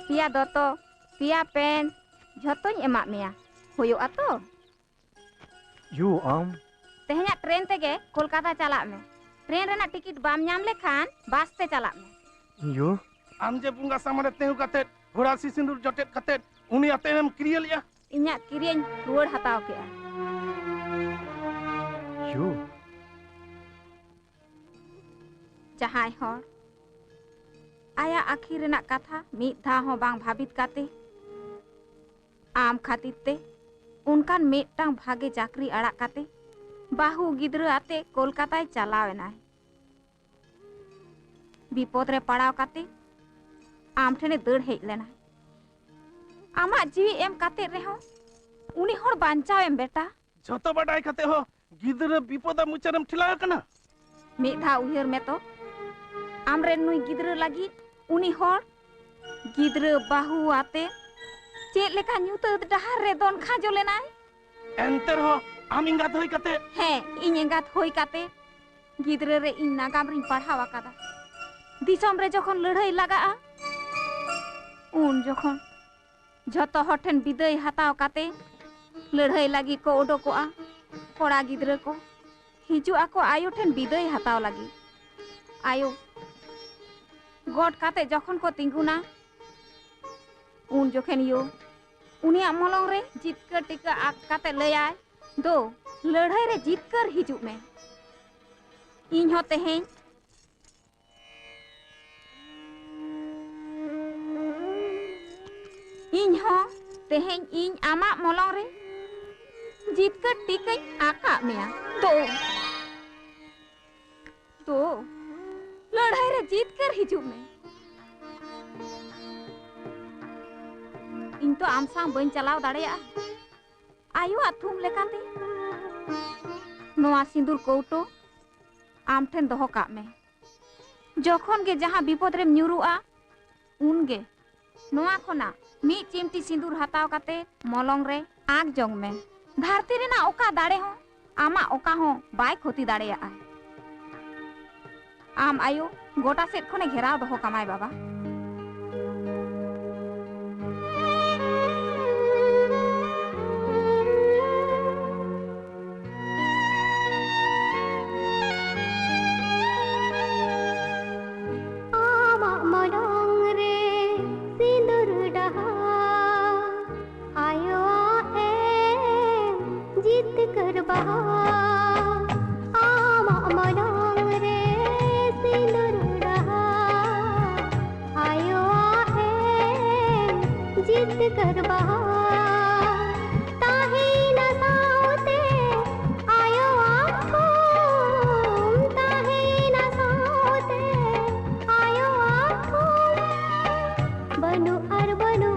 ᱯᱮᱭᱟ ᱫᱚᱛᱚ, ᱯᱮᱭᱟ ᱯᱮᱱᱴ, ᱡᱷᱚᱛᱚᱧ ᱮᱢᱟᱜ ᱢᱮᱭᱟ᱾ ᱦᱩᱭᱩᱜᱼᱟ ᱛᱚ? ᱭᱩ, ᱟᱢ? ᱛᱮᱦᱮᱧᱟᱜ ᱴᱨᱮᱱ ᱛᱮᱜᱮ ᱠᱳᱞᱠᱟᱛᱟ ᱪᱟᱞᱟᱜ ᱢᱮ᱾ ᱴᱨᱮᱱ ᱨᱮᱱᱟᱜ ᱴᱤᱠᱤᱴ ᱵᱟᱢ ᱧᱟᱢ ᱞᱮᱠᱷᱟᱱ ᱵᱟᱥ ᱛᱮ ᱪᱟᱞᱟᱜ ᱢᱮ᱾ ᱭᱩ? ᱟᱢ ᱡᱮ ᱵᱚᱸᱜᱟ ᱥᱟᱢᱟᱝ ᱨᱮ ᱛᱤᱸᱜᱩ ᱠᱟᱛᱮ ᱜᱷᱚᱲᱟ ᱥᱤ ᱥᱤᱸᱫᱩᱨ ᱡᱚᱴᱮᱫ ᱠᱟᱛᱮ ᱩᱱᱤ ᱟᱛᱮ ᱮᱢ ᱠᱤᱨᱭᱟᱹ ᱞᱮᱜᱼᱟ? ᱤᱧᱟᱜ ᱠᱤᱨᱭᱟᱹᱧ ᱨᱩᱣᱟᱹᱲ ᱦᱟᱛᱟᱣ ᱠᱮᱜᱼᱟ᱾ ᱭᱩ? ᱡᱟᱦᱟᱸᱭ ᱦᱚᱲ ᱟᱭᱟᱜ ᱟᱹᱠᱷᱤᱨ ᱨᱮᱱᱟᱜ ᱠᱟᱛᱷᱟ ᱢᱤᱫ ᱫᱷᱟᱣ ᱦᱚᱸ ᱵᱟᱝ ᱵᱷᱟᱹᱵᱤᱛ ᱠᱟᱛᱮ ᱟᱢ ᱠᱷᱟᱹᱛᱤᱨ ᱛᱮ ᱚᱱᱠᱟᱱ ᱢᱤᱫᱴᱟᱝ ᱵᱷᱟᱜᱮ ᱪᱟᱹᱠᱨᱤ ᱟᱲᱟᱜ ᱠᱟᱛᱮ ᱵᱟᱹᱦᱩ ᱜᱤᱫᱽᱨᱟᱹ ᱟᱛᱮ ᱠᱳᱞᱠᱟᱛᱟᱭ ᱪᱟᱞᱟᱣ ᱮᱱᱟᱭ᱾ ᱵᱤᱯᱚᱫ ᱨᱮ ᱯᱟᱲᱟᱣ ᱠᱟᱛᱮ ᱟᱢ ᱴᱷᱮᱱᱮ ᱫᱟᱹᱲ ᱦᱮᱡ ᱞᱮᱱᱟ᱾ ᱟᱢᱟᱜ ᱡᱤᱣᱤ ᱮᱢ ᱠᱟᱛᱮ ᱨᱮᱦᱚᱸ ᱩᱱᱤ ᱦᱚᱲ ᱵᱟᱧᱪᱟᱣ ᱮᱢ ᱵᱮᱴᱟ᱾ ᱡᱷᱚᱛᱚ ᱵᱟᱰᱟᱭ ᱠᱟᱛᱮ ᱦᱚᱸ ᱜᱤᱫᱽᱨᱟᱹ ᱵᱤᱯᱚᱫ ᱟᱜ ᱢᱚᱪᱟᱨᱮᱢ ᱴᱷᱮᱞᱟᱣ ᱟᱠᱟᱱᱟ? ᱢᱤᱫ ᱫᱷᱟᱣ ᱩᱭᱦᱟᱹᱨ ᱢᱮ ᱛᱚ, ᱟᱢᱨᱮᱱ ᱱᱩᱭ ᱜᱤᱫᱽᱨᱟᱹ ᱞᱟᱹᱜᱤᱫ ᱩᱱᱤ ᱦᱚᱲ ᱜᱤᱫᱽᱨᱟᱹ ᱵᱟᱹᱦᱩ ᱟᱛᱮ ᱪᱮᱫ ᱞᱮᱠᱟ ᱧᱩᱛᱟᱹᱛ ᱰᱟᱦᱟᱨ ᱨᱮ ᱫᱚᱱ ᱠᱷᱟᱸᱡᱚ ᱞᱮᱱᱟᱭ᱾ ᱮᱱᱛᱮ ᱨᱮᱦᱚᱸ ᱟᱢ ᱮᱸᱜᱟᱛ ᱦᱩᱭ ᱠᱟᱛᱮ? ᱦᱮᱸ, ᱤᱧ ᱮᱸᱜᱟᱛ ᱦᱩᱭ ᱠᱟᱛᱮ ᱜᱤᱫᱽᱨᱟᱹ ᱨᱮ ᱤᱧ ᱱᱟᱜᱟᱢ ᱨᱤᱧ ᱯᱟᱲᱦᱟᱣ ᱟᱠᱟᱫᱟ᱾ ᱫᱤᱥᱚᱢ ᱨᱮ ᱡᱚᱠᱷᱚᱱ ᱞᱟᱹᱲᱦᱟᱹᱭ ᱞᱟᱜᱟᱜᱼᱟ, ᱩᱱ ᱡᱚᱠᱷᱚᱱ ᱡᱷᱚᱛᱚ ᱦᱚᱲ ᱴᱷᱮᱱ ᱵᱤᱫᱟᱹᱭ ᱦᱟᱛᱟᱣ ᱠᱟᱛᱮ ᱞᱟᱹᱲᱦᱟᱹᱭ ᱞᱟᱹᱜᱤᱫ ᱠᱚ ᱚᱰᱚᱠᱚᱜᱼᱟ᱾ ᱠᱚᱲᱟ ᱜᱤᱫᱽᱨᱟᱹ ᱠᱚ ᱦᱤᱡᱩᱜ ᱟᱠᱚ ᱟᱭᱳ ᱴᱷᱮᱱ ᱵᱤᱫᱟᱹᱭ ᱦᱟᱛᱟᱣ ᱞᱟᱹᱜᱤᱫ᱾ ᱟᱭᱳ ᱜᱚᱴ ᱠᱟᱛᱮ ᱡᱚᱠᱷᱚᱱ ᱠᱚ ᱛᱤᱸᱜᱩᱱᱟ, ᱩᱱ ᱡᱚᱠᱷᱮᱱ ᱭᱳ ᱩᱱᱤᱭᱟᱜ ᱢᱚᱞᱚᱝ ᱨᱮ ᱡᱤᱛᱠᱟᱹᱨ ᱴᱤᱠᱟᱹ ᱟᱸᱠ ᱠᱟᱛᱮ ᱞᱟᱹᱭᱟᱭ, "ᱫᱳ, ᱞᱟᱹᱲᱦᱟᱹᱭ ᱨᱮ ᱡᱤᱛᱠᱟᱹᱨ ᱦᱤᱡᱩᱜ ᱢᱮ᱾ ᱤᱧ ᱦᱚᱸ ᱛᱮᱦᱮᱧ ᱤᱧ ᱦᱚᱸ ᱛᱮᱦᱮᱧ ᱤᱧ ᱟᱢᱟᱜ ᱢᱚᱞᱚᱝ ᱨᱮ ᱡᱤᱛᱠᱟᱹᱨ ᱴᱤᱠᱟᱹᱧ ᱟᱸᱠᱟᱜ ᱢᱮᱭᱟ᱾ ᱫᱳ, ᱫᱳ, ᱞᱟᱹᱲᱦᱟᱹᱭ ᱨᱮ ᱡᱤᱛᱠᱟᱹᱨ ᱦᱤᱡᱩᱜ ᱢᱮ᱾ ᱤᱧ ᱛᱚ ᱟᱢ ᱥᱟᱶ ᱵᱟᱹᱧ ᱪᱟᱞᱟᱣ ᱫᱟᱲᱮᱭᱟᱜᱼᱟ᱾ ᱟᱭᱳᱣᱟᱜ ᱛᱷᱩᱢ ᱞᱮᱠᱟᱛᱮ ᱱᱚᱣᱟ ᱥᱤᱸᱫᱩᱨ ᱠᱚᱣᱴᱳ ᱟᱢ ᱴᱷᱮᱱ ᱫᱚᱦᱚ ᱠᱟᱜ ᱢᱮ᱾ ᱡᱚᱠᱷᱚᱱ ᱜᱮ ᱡᱟᱦᱟᱸ ᱵᱤᱯᱚᱫ ᱨᱮᱢ ᱧᱩᱨᱩᱜᱼᱟ, ᱩᱱᱜᱮ ᱱᱚᱣᱟ ᱠᱷᱚᱱᱟᱜ ᱢᱤᱫ ᱪᱤᱢᱴᱤ ᱥᱤᱸᱫᱩᱨ ᱦᱟᱛᱟᱣ ᱠᱟᱛᱮ ᱢᱚᱞᱚᱝ ᱨᱮ ᱟᱸᱠ ᱡᱚᱝ ᱢᱮ᱾ ᱫᱷᱟᱹᱨᱛᱤ ᱨᱮᱱᱟᱜ ᱚᱠᱟ ᱫᱟᱲᱮ ᱦᱚᱸ ᱟᱢᱟᱜ ᱚᱠᱟ ᱦᱚᱸ ᱵᱟᱭ ᱠᱷᱚᱛᱤ ᱫᱟᱲᱮᱭᱟᱜᱼᱟ᱾ ᱟᱢ ᱟᱭᱳ ᱜᱚᱴᱟ ᱥᱮᱫ ᱠᱷᱚᱱᱮ ᱜᱷᱮᱨᱟᱣ ᱫᱚᱦᱚ ᱠᱟᱢᱟᱭ ᱵᱟᱵᱟ᱾ ᱟᱢᱟᱜ ᱢᱚᱞᱚᱝ ᱨᱮ ᱥᱤᱸᱫᱩᱨ ᱰᱟᱦᱟᱨ, ᱟᱭᱳᱣᱟᱜ ᱮᱢ ᱡᱤᱛᱠᱟᱹᱨ ᱵᱟᱦᱟ᱾ ᱟᱢᱟᱜ ᱢᱚᱞᱚᱝ ᱨᱮ ᱥᱤᱸᱫᱩᱨ ᱰᱟᱦᱟᱨ, ᱟᱭᱳᱣᱟᱜ ᱮᱢ ᱡᱤᱛᱠᱟᱹᱨ ᱵᱟᱦᱟ᱾ ᱛᱟᱦᱮᱸᱭᱮᱱᱟ ᱥᱟᱶᱛᱮ ᱟᱭᱳᱣᱟᱜ ᱛᱷᱩᱢ, ᱛᱟᱦᱮᱸᱭᱮᱱᱟ ᱥᱟᱶᱛᱮ ᱟᱭᱳᱣᱟᱜ ᱛᱷᱩᱢ᱾ ᱵᱟᱹᱱᱩᱜ ᱟᱨ ᱵᱟᱹᱱᱩᱜ